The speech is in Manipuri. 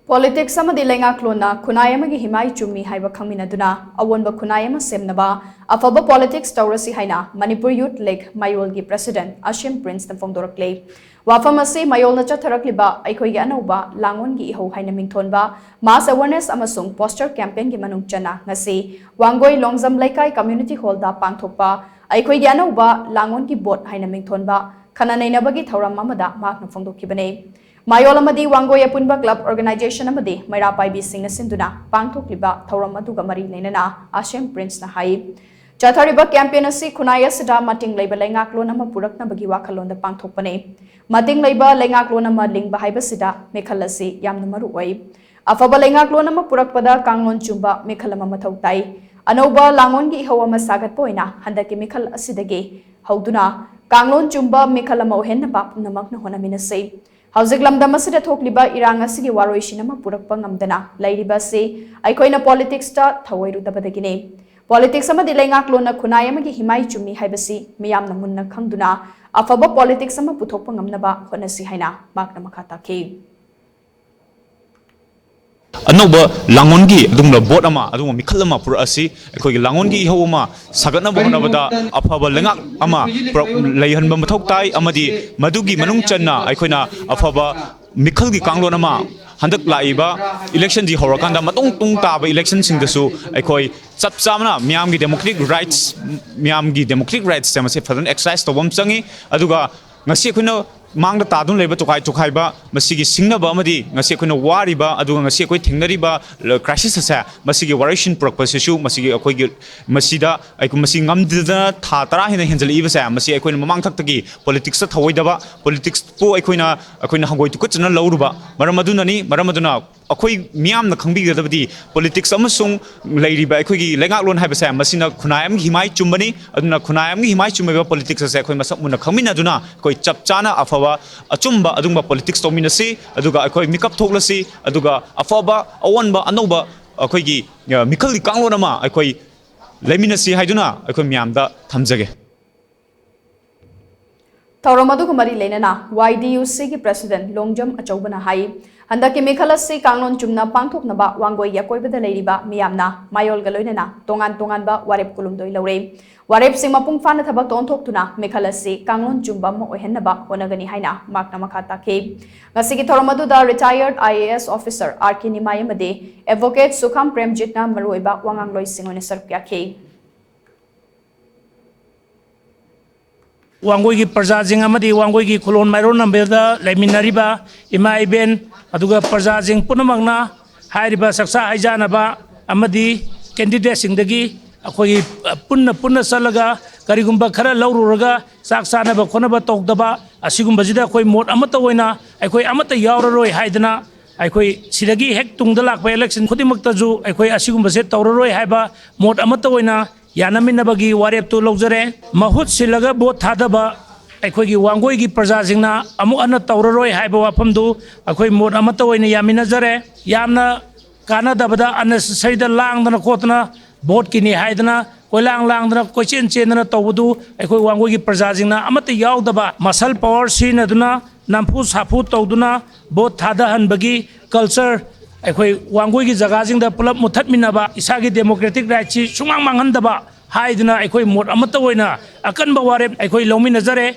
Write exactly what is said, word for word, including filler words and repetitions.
Politics ꯑꯃꯗꯤ ꯂꯩꯉꯥꯛꯂꯣꯟꯅ ꯈꯨꯟꯅꯥꯏ ꯑꯃꯒꯤ ꯍꯤꯃꯥꯏ ꯆꯨꯝꯃꯤ ꯍꯥꯏꯕ ꯈꯪꯃꯤꯟꯅꯗꯨꯅ ꯑꯋꯣꯟꯕ ꯈꯨꯟꯅꯥꯏ ꯑꯃ ꯁꯦꯝꯅꯕ ꯑꯐꯕ politics ꯇꯧꯔꯁꯤ ꯍꯥꯏꯅ Manipur Youth League ꯃꯌꯣꯜꯒꯤ President ꯑꯁꯤꯝ ꯄ꯭ꯔꯤꯟꯁꯅ ꯐꯣꯡꯗꯣꯔꯛꯂꯦ꯫ ꯋꯥꯐꯝ ꯑꯁꯤ ꯃꯌꯣꯜꯅ ꯆꯠꯊꯔꯛꯂꯤꯕ ꯑꯩꯈꯣꯏꯒꯤ ꯑꯅꯧꯕ ꯂꯥꯡꯑꯣꯟꯒꯤ ꯏꯍꯧ ꯍꯥꯏꯅ ꯃꯤꯡꯊꯣꯟꯕ mass awareness ꯑꯃꯁꯨꯡ poster campaignꯒꯤ ꯃꯅꯨꯡ ꯆꯟꯅ ꯉꯁꯤ ꯋꯥꯡꯒꯣꯏ ꯂꯣꯡꯖꯝ ꯂꯩꯀꯥꯏ community hallꯗ ꯄꯥꯡꯊꯣꯛꯄ ꯑꯩꯈꯣꯏꯒꯤ ꯑꯅꯧꯕ ꯂꯥꯡꯑꯣꯟꯒꯤ ꯕꯣꯠ ꯍꯥꯏꯅ ꯃꯤꯡꯊꯣꯟꯕ ꯈꯟꯅ ꯅꯩꯅꯕꯒꯤ ꯊꯧꯔꯝ ꯑꯃꯗ ꯃꯍꯥꯛꯅ ꯐꯣꯡꯗꯣꯛꯈꯤꯕꯅꯤ꯫ ꯃꯌꯣꯜ ꯑꯃꯗꯤ ꯋꯥꯡꯒꯣꯏ ꯑꯄꯨꯟꯕ club organization ꯑꯃꯗꯤ ꯃꯩꯔꯥ ꯄꯥꯏꯕꯤꯁꯤꯡꯅ ꯁꯤꯟꯗꯨꯅ ꯄꯥꯡꯊꯣꯛꯂꯤꯕ ꯊꯧꯔꯝ ꯑꯗꯨꯒ ꯃꯔꯤ ꯂꯩꯅꯅ ꯑꯁꯤꯝ ꯄ꯭ꯔꯤꯟꯁꯅ ꯍꯥꯏ, ꯆꯠꯊꯔꯤꯕ campaign ꯑꯁꯤ ꯈꯨꯟꯅꯥꯏ ꯑꯁꯤꯗ ꯃꯇꯤꯡ ꯂꯩꯕ ꯂꯩꯉꯥꯛꯂꯣꯟ ꯑꯃ ꯄꯨꯔꯛꯅꯕꯒꯤ ꯋꯥꯈꯜꯂꯣꯟꯗ ꯄꯥꯡꯊꯣꯛꯄꯅꯤ꯫ ꯃꯇꯤꯡ ꯂꯩꯕ ꯂꯩꯉꯥꯛꯂꯣꯟ ꯑꯃ ꯂꯤꯡꯕ ꯍꯥꯏꯕꯁꯤꯗ ꯃꯤꯈꯜ ꯑꯁꯤ ꯌꯥꯝꯅ ꯃꯔꯨ ꯑꯣꯏ꯫ ꯑꯐꯕ ꯂꯩꯉꯥꯛꯂꯣꯟ ꯑꯃ ꯄꯨꯔꯛꯄꯗ ꯀꯥꯡꯂꯣꯟ ꯆꯨꯝꯕ ꯃꯤꯈꯜ ꯑꯃ ꯃꯊꯧ ꯇꯥꯏ꯫ ꯑꯅꯧꯕ ꯂꯥꯡꯑꯣꯟꯒꯤ ꯏꯍꯧ ꯑꯃ ꯁꯥꯒꯠꯄ ꯑꯣꯏꯅ ꯍꯟꯗꯛꯀꯤ ꯃꯤꯈꯜ ꯑꯁꯤꯗꯒꯤ ꯍꯧꯗꯨꯅ ꯀꯥꯡꯂꯣꯟ ꯆꯨꯝꯕ ꯃꯤꯈꯜ ꯑꯃ ꯑꯣꯏꯍꯟꯅꯕ ꯄꯨꯝꯅꯃꯛꯅ ꯍꯣꯠꯅꯃꯤꯟꯅꯁꯤ꯫ ꯍꯧꯖꯤꯛ ꯂꯝꯗꯝ ꯑꯁꯤꯗ ꯊꯣꯛꯂꯤꯕ ꯏꯔꯥꯡ ꯑꯁꯤꯒꯤ ꯋꯥꯔꯣꯏꯁꯤꯟ ꯑꯃ ꯄꯨꯔꯛꯄ ꯉꯝꯗꯅ ꯂꯩꯔꯤꯕ ꯑꯁꯤ ꯑꯩꯈꯣꯏꯅ politicsꯇ ꯊꯧꯑꯣꯏꯔꯨꯗꯕꯗꯒꯤꯅꯤ꯫ Politics ꯑꯃꯗꯤ ꯂꯩꯉꯥꯛꯂꯣꯟꯅ ꯈꯨꯟꯅꯥꯏ ꯑꯃꯒꯤ ꯍꯤꯃꯥꯏ ꯆꯨꯝꯃꯤ ꯍꯥꯏꯕꯁꯤ ꯃꯤꯌꯥꯝꯅ ꯃꯨꯟꯅ ꯈꯪꯗꯨꯅ ꯑꯐꯕ politics ꯑꯃ ꯄꯨꯊꯣꯛꯄ ꯉꯝꯅꯕ ꯍꯣꯠꯅꯁꯤ ꯍꯥꯏꯅ ꯃꯍꯥꯛꯅ ꯃꯈꯥ ꯇꯥꯈꯤ꯫ ꯑꯅꯧꯕ ꯂꯥꯡꯑꯣꯟꯒꯤ ꯑꯗꯨꯒꯨꯝꯂꯕ ꯕꯣꯠ ꯑꯃ, ꯑꯗꯨꯒꯨꯝꯕ ꯃꯤꯈꯜ ꯑꯃ ꯄꯨꯔꯛꯑꯁꯤ꯫ ꯑꯩꯈꯣꯏꯒꯤ ꯂꯥꯡꯑꯣꯟꯒꯤ ꯏꯍꯧ ꯑꯃ ꯁꯥꯒꯠꯅꯕ ꯍꯣꯠꯅꯕꯗ ꯑꯐꯕ ꯂꯩꯉꯥꯛ ꯑꯃ ꯄꯨꯔꯛ-, ꯂꯩꯍꯟꯕ ꯃꯊꯧ ꯇꯥꯏ, ꯑꯃꯗꯤ ꯃꯗꯨꯒꯤ ꯃꯅꯨꯡ ꯆꯟꯅ ꯑꯩꯈꯣꯏꯅ ꯑꯐꯕ ꯃꯤꯈꯜꯒꯤ ꯀꯥꯡꯂꯣꯟ ꯑꯃ, ꯍꯟꯗꯛ ꯂꯥꯛꯏꯕ electionꯁꯤ ꯍꯧꯔꯀꯥꯟꯗ ꯃꯇꯨꯡ ꯇꯨꯡ ꯇꯥꯕ electionꯁꯤꯡꯗꯁꯨ ꯑꯩꯈꯣꯏ ꯆꯞ ꯆꯥꯕꯅ ꯃꯤꯌꯥꯝꯒꯤ democratic rights, ꯃꯤꯌꯥꯝꯒꯤ democratic rightsꯁꯦ ꯃꯁꯤ ꯐꯖꯅ exercise ꯇꯧꯕ ꯑꯃ ꯆꯪꯉꯤ꯫ ꯑꯗꯨꯒ ꯉꯁꯤ ꯑꯩꯈꯣꯏꯅ ꯃꯥꯡꯗ ꯇꯥꯗꯨꯅ ꯂꯩꯕ ꯇꯣꯈꯥꯏ ꯇꯣꯈꯥꯏꯕ, ꯃꯁꯤꯒꯤ ꯁꯤꯡꯅꯕ ꯑꯃꯗꯤ ꯉꯁꯤ ꯑꯩꯈꯣꯏꯅ ꯋꯥꯔꯤꯕ, ꯑꯗꯨꯒ ꯉꯁꯤ ꯑꯩꯈꯣꯏ ꯊꯦꯡꯅꯔꯤꯕ crisis ꯑꯁꯦ, ꯃꯁꯤꯒꯤ ꯋꯥꯔꯣꯏꯁꯤꯟ ꯄꯨꯔꯛꯄꯁꯤꯁꯨ, ꯃꯁꯤꯒꯤ ꯑꯩꯈꯣꯏꯒꯤ, ꯃꯁꯤꯗ ꯑꯩꯈꯣꯏ, ꯃꯁꯤ ꯉꯝꯗꯗꯅ ꯊꯥ ꯇꯔꯥ ꯍꯦꯟꯅ ꯍꯦꯟꯖꯜꯂꯛꯏꯕꯁꯦ, ꯃꯁꯤ ꯑꯩꯈꯣꯏꯅ ꯃꯃꯥꯡ ꯊꯛꯇꯒꯤ politicsꯇ ꯊꯧꯑꯣꯏꯗꯕ, politicsꯄꯨ ꯑꯩꯈꯣꯏꯅ, ꯑꯩꯈꯣꯏꯅ ꯍꯪꯒꯣꯏ ꯇꯨꯀꯠꯆꯅ ꯂꯧꯔꯨꯕ ꯃꯔꯝ ꯑꯗꯨꯅꯅꯤ꯫ ꯃꯔꯝ ꯑꯗꯨꯅ ꯑꯩꯈꯣꯏ ꯃꯤꯌꯥꯝꯅ ꯈꯪꯕꯤꯒꯗꯕꯗꯤ politics ꯑꯃꯁꯨꯡ ꯂꯩꯔꯤꯕ ꯑꯩꯈꯣꯏꯒꯤ ꯂꯩꯉꯥꯛꯂꯣꯟ ꯍꯥꯏꯕꯁꯦ ꯃꯁꯤꯅ ꯈꯨꯟꯅꯥꯏ ꯑꯃꯒꯤ ꯍꯤꯃꯥꯏ ꯆꯨꯝꯕꯅꯤ꯫ ꯑꯗꯨꯅ ꯈꯨꯟꯅꯥꯏ ꯑꯃꯒꯤ ꯍꯤꯃꯥꯏ ꯆꯨꯝꯃꯤꯕ politics ꯑꯁꯦ ꯑꯩꯈꯣꯏ ꯃꯁꯛ ꯃꯨꯟꯅ ꯈꯪꯃꯤꯟꯅꯗꯨꯅ ꯑꯩꯈꯣꯏ ꯆꯞ ꯆꯥꯅ ꯑꯐꯕ ꯑꯆꯨꯝꯕ ꯑꯗꯨꯒꯨꯝꯕ politics ꯇꯧꯃꯤꯟꯅꯁꯤ꯫ ꯑꯗꯨꯒ ꯑꯩꯈꯣꯏ ꯃꯤꯀꯞ ꯊꯣꯛꯂꯁꯤ꯫ ꯑꯗꯨꯒ ꯑꯐꯕ ꯑꯑꯣꯟꯕ ꯑꯅꯧꯕ ꯑꯩꯈꯣꯏꯒꯤ, ꯑ, ꯃꯤꯈꯜꯒꯤ ꯀꯥꯡꯂꯣꯟ ꯑꯃ ꯑꯩꯈꯣꯏ ꯂꯩꯃꯤꯟꯅꯁꯤ ꯍꯥꯏꯗꯨꯅ ꯑꯩꯈꯣꯏ ꯃꯌꯥꯝꯗ ꯊꯝꯖꯒꯦ꯫ ꯊꯧꯔꯝ ꯑꯗꯨꯒ ꯃꯔꯤ ꯂꯩꯅꯅ ꯋꯥꯏ ꯗꯤ ꯌꯨ ꯁꯤꯒꯤ ꯄ꯭ꯔꯦꯁꯤꯗꯦꯟꯠ ꯂꯣꯡꯖꯝ ꯑꯆꯧꯕꯅ ꯍꯥꯏ, ꯍꯟꯗꯛꯀꯤ ꯃꯤꯈꯜ ꯑꯁꯤ ꯀꯥꯡꯂꯣꯟ ꯆꯨꯝꯅ ꯄꯥꯡꯊꯣꯛꯅꯕ ꯋꯥꯡꯒꯣꯏꯒꯤ ꯑꯀꯣꯏꯕꯗ ꯂꯩꯔꯤꯕ ꯃꯤꯌꯥꯝꯅ ꯃꯌꯣꯜꯒ ꯂꯣꯏꯅꯅ ꯇꯣꯉꯥꯟ ꯇꯣꯉꯥꯟꯕ ꯋꯥꯔꯦꯞ ꯀꯨꯟꯍꯨꯝꯗꯣꯏ ꯂꯧꯔꯦ꯫ ꯋꯥꯔꯦꯞꯁꯤꯡ ꯃꯄꯨꯡ ꯐꯥꯅ ꯊꯕꯛꯇ ꯑꯣꯟꯊꯣꯛꯇꯨꯅ ꯃꯤꯈꯜ ꯑꯁꯤ ꯀꯥꯡꯂꯣꯟ ꯆꯨꯝꯕ ꯑꯃ ꯑꯣꯏꯍꯟꯅꯕ ꯍꯣꯠꯅꯒꯅꯤ ꯍꯥꯏꯅ ꯃꯍꯥꯛꯅ ꯃꯈꯥ ꯇꯥꯈꯤ꯫ ꯉꯁꯤꯒꯤ ꯊꯧꯔꯝ ꯑꯗꯨꯗ ꯔꯤꯇꯥꯌꯔꯗ I A S officer R ꯀꯦ ꯅꯤꯃꯥꯏ ꯑꯃꯗꯤ ꯑꯦꯗꯚꯣꯀꯦꯠ ꯁꯨꯈꯥꯝ ꯄ꯭ꯔꯦꯝꯖꯤꯠꯅ ꯃꯔꯨꯑꯣꯏꯕ ꯋꯥꯉꯥꯡꯂꯣꯏꯁꯤꯡ ꯑꯣꯏꯅ ꯁꯔꯨꯛ ꯌꯥꯈꯤ꯫ ꯋꯥꯡꯒꯣꯏꯒꯤ ꯄ꯭ꯔꯖꯥꯁꯤꯡ ꯑꯃꯗꯤ ꯋꯥꯡꯒꯣꯏꯒꯤ ꯈꯨꯂꯣꯟ ꯃꯥꯏꯔꯣꯟ ꯅꯝꯕꯦꯜꯗ ꯂꯩꯃꯤꯟꯅꯔꯤꯕ ꯏꯃꯥ ꯏꯕꯦꯟ, ꯑꯗꯨꯒ ꯄ꯭ꯔꯖꯥꯁꯤꯡ ꯄꯨꯝꯅꯃꯛꯅ ꯍꯥꯏꯔꯤꯕ ꯆꯥꯛꯆꯥ ꯍꯩꯖꯥꯅꯕ ꯑꯃꯗꯤ ꯀꯦꯟꯗꯤꯗꯦꯠꯁꯤꯡꯗꯒꯤ ꯑꯩꯈꯣꯏꯒꯤ ꯄꯨꯟꯅ ꯄꯨꯟꯅ ꯆꯠꯂꯒ ꯀꯔꯤꯒꯨꯝꯕ ꯈꯔ ꯂꯧꯔꯨꯔꯒ ꯆꯥꯛ ꯆꯥꯅꯕ ꯈꯣꯠꯅꯕ ꯇꯧꯗꯕ ꯑꯁꯤꯒꯨꯝꯕꯁꯤꯗ ꯑꯩꯈꯣꯏ ꯃꯣꯠ ꯑꯃꯠꯇ ꯑꯣꯏꯅ ꯑꯩꯈꯣꯏ ꯑꯃꯠꯇ ꯌꯥꯎꯔꯔꯣꯏ ꯍꯥꯏꯗꯅ ꯑꯩꯈꯣꯏ ꯁꯤꯗꯒꯤ ꯍꯦꯛ ꯇꯨꯡꯗ ꯂꯥꯛꯄ ꯏꯂꯦꯛꯁꯟ ꯈꯨꯗꯤꯡꯃꯛꯇꯁꯨ ꯑꯩꯈꯣꯏ ꯑꯁꯤꯒꯨꯝꯕꯁꯦ ꯇꯧꯔꯔꯣꯏ ꯍꯥꯏꯕ ꯃꯣꯠ ꯑꯃꯠꯇ ꯑꯣꯏꯅ ꯌꯥꯅꯃꯤꯟꯅꯕꯒꯤ ꯋꯥꯔꯦꯞꯇꯨ ꯂꯧꯖꯔꯦ꯫ ꯃꯍꯨꯠ ꯁꯤꯜꯂꯒ ꯚꯣꯠ ꯊꯥꯗꯕ ꯑꯩꯈꯣꯏꯒꯤ ꯋꯥꯡꯒꯣꯏꯒꯤ ꯄ꯭ꯔꯖꯥꯁꯤꯡꯅ ꯑꯃꯨꯛ ꯍꯟꯅ ꯇꯧꯔꯔꯣꯏ ꯍꯥꯏꯕ ꯋꯥꯐꯝꯗꯨ ꯑꯩꯈꯣꯏ ꯃꯣꯠ ꯑꯃꯠꯇ ꯑꯣꯏꯅ ꯌꯥꯃꯤꯟꯅꯖꯔꯦ꯫ ꯌꯥꯝꯅ ꯀꯥꯟꯅꯗꯕꯗ, unnecessary ꯗ ꯂꯥꯡꯗꯅ ꯈꯣꯠꯇꯅ ꯚꯣꯠꯀꯤꯅꯤ ꯍꯥꯏꯗꯅ ꯀꯣꯏꯂꯥꯡ ꯂꯥꯡꯗꯅ ꯀꯣꯏꯆꯦꯟ ꯆꯦꯟꯗꯅ ꯇꯧꯕꯗꯨ ꯑꯩꯈꯣꯏ ꯋꯥꯡꯒꯣꯏꯒꯤ ꯄ꯭ꯔꯖꯥꯁꯤꯡꯅ ꯑꯃꯠꯇ ꯌꯥꯎꯗꯕ, ꯃꯁꯜ ꯄꯋꯥꯔ ꯁꯤꯖꯤꯟꯅꯗꯨꯅ ꯅꯝꯐꯨ ꯁꯥꯐꯨ ꯇꯧꯗꯨꯅ ꯚꯣꯠ ꯊꯥꯗꯍꯟꯕꯒꯤ ꯀꯜꯆꯔ ꯑꯩꯈꯣꯏ ꯋꯥꯡꯒꯣꯏꯒꯤ ꯖꯒꯥꯁꯤꯡꯗ ꯄꯨꯂꯞ ꯃꯨꯊꯠꯃꯤꯟꯅꯕ, ꯏꯁꯥꯒꯤ ꯗꯦꯃꯣꯀ꯭ꯔꯦꯇꯤꯛ ꯔꯥꯏꯠꯁꯤ ꯁꯨꯡꯃꯥꯡ ꯃꯥꯡꯍꯟꯗꯕ ꯍꯥꯏꯗꯨꯅ ꯑꯩꯈꯣꯏ ꯃꯣꯠ ꯑꯃꯠꯇ ꯑꯣꯏꯅ ꯑꯀꯟꯕ ꯋꯥꯔꯦꯞ ꯑꯩꯈꯣꯏ ꯂꯧꯃꯤꯟꯅꯖꯔꯦ꯫